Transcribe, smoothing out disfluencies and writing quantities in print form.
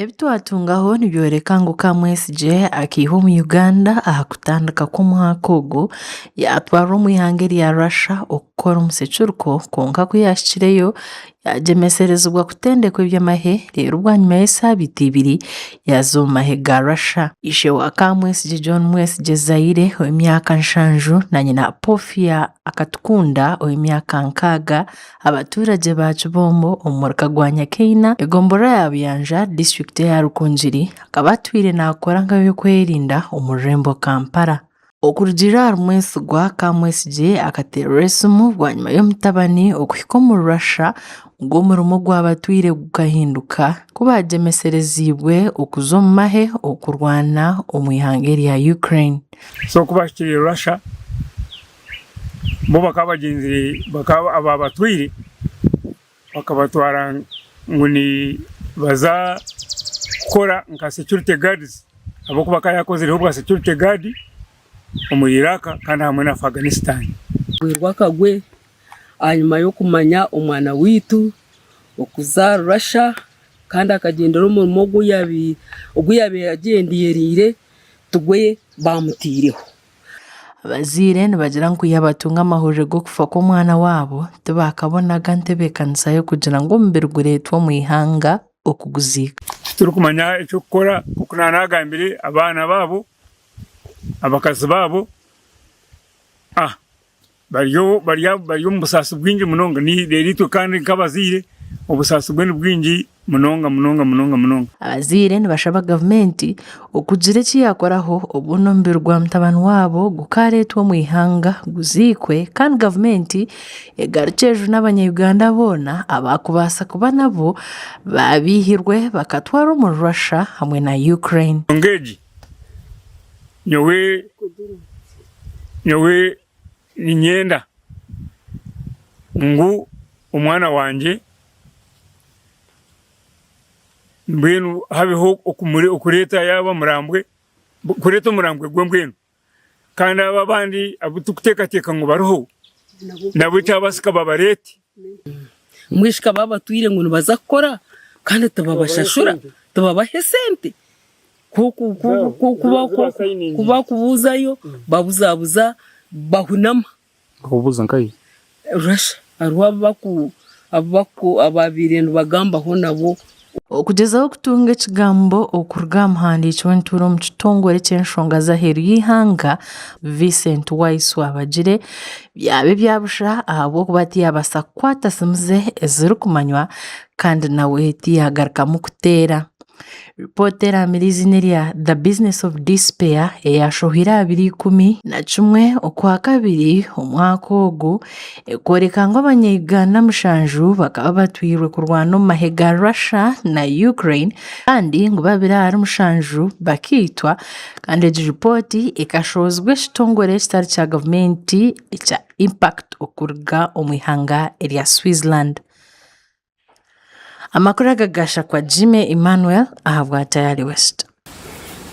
Ebi twatungaho nibyoreka ngu Kamwesigye akaihwa omu Uganda aha kutandika kw'omwaka ogu yaatwarwa omu ihanga erya Russia okukora omusecuruko kwonka ku yaahikireyo yaagyemeserezibwa kutendekwa eby'amahe reero bwanyima y'esaabiiti ibiri yaaza omu mahe ga Russia. Ishe wa Kamwesigye John Mwesigye Zaire ow'emyaka nshanju na nyina Apophia Akatukunda ow'emyaka nkaaga Abaturagye ba Kibombo omu muruka gwa Nyakaina, egomborora ya Buyanja, disiturikiti eya Rukungiri akaba atwire naakora nk'ab'ebyokwerinda omu rurembo Kampala. Okurugiirira ahari Mwesigwa, Kamwesigye akateerwa esimu bwanyima y'omutabani okuhika omuri Russia ngu omurimo ogwaba atwire gukahinduka ku baagyemesereziibwe okuza omu mahe okurwana omu ihanga erya Ukraine. So ku baahikire Russia, Bo bakaba bagyenzire bakaba ababatwire bakabatwara ngu nibaza kukora nka security guards ahabw'okuba akaba yaakozireho obwa security guard omuri Iraq kandi hamwe na Afghanistan. Gwerwa akagwe ahanyima y'okumanya omwana waitu okuza Russia kandi akagyendera omurimo ogu yaabaire agyenderiire tigwo baamutaireho. Abazaire nibagira ngu kwiha batunga amahurire g'okufa kw'omwana waabo, tibaakabonaga ntebeekanisa y'okugira ngu omubiri gureetwe omu ihanga okuguziika. Titurikumanya eky'okukora nk'oku naanagambire abaana baabo, abakazi baabo Bari bari omu busaasi bwingi munonga, reero itwe kandi nk'abazaire obusaasi bwe ni bwingi munonga munonga munonga munonga. Abazaire nibashaba gavumenti okugira eki yaakoraho obundi omubiri gwa mutabani waabo gukaareetwa omu ihanga guziikwe kandi gavumenti egarukye ejune abanya-Uganda boona abaakubaasa kuba nabo baabaihirwe bakatwarwa omuri Russia hamwe na Ukraine. Enshonga egi nyowe nyowe Niinyenda ngu omwana wangye mbwenu habeho okureeta yaaba murambwe, kureeta omurambwe gwe mbwenu. Kandi abo abandi abu turikuteekateeka ngu bariho nabo ekyabaasika babareete. Omwishiki babatwire ngu nibaza kukora kandi tibabashashura, tibabaha esente. Ku bakubuuzayo babuzabuza bahunama. Nkakubuuza nkahi? Russia hariho abu baabaire nibagambaho nabo. Okugyezaho kutunga ekigambo okuruga aha muhandiiki w'entuura omu kitongore ky'enshonga z'aheeru y'eihanga, Vincent Waiswa Bagire, byaba ebya busha ahabw'okuba tiyabaasa kukwata simu ze ezirikumanywa kandi nawe tiyagarukamu kuteera. Ripoota eraamire eiziina erya The Business of Despair eyaashohoire aha biro 11 Okwakabiri omwaka ogu, ekooreka ngu abanya-Uganda mushanju bakaba batwirwe kurwana omu mahe ga Russia na Ukraine kandi ngu babiri ahari mushanju bakaitwa kandi egi ripooti ekashohozibwa ekitongore ekitari kya gavumenti ekya Impact okuruga omu ihanga erya Switzerland. Amakuru aga gashakwa Jimmy Emmanuel ahabwa Tayari West.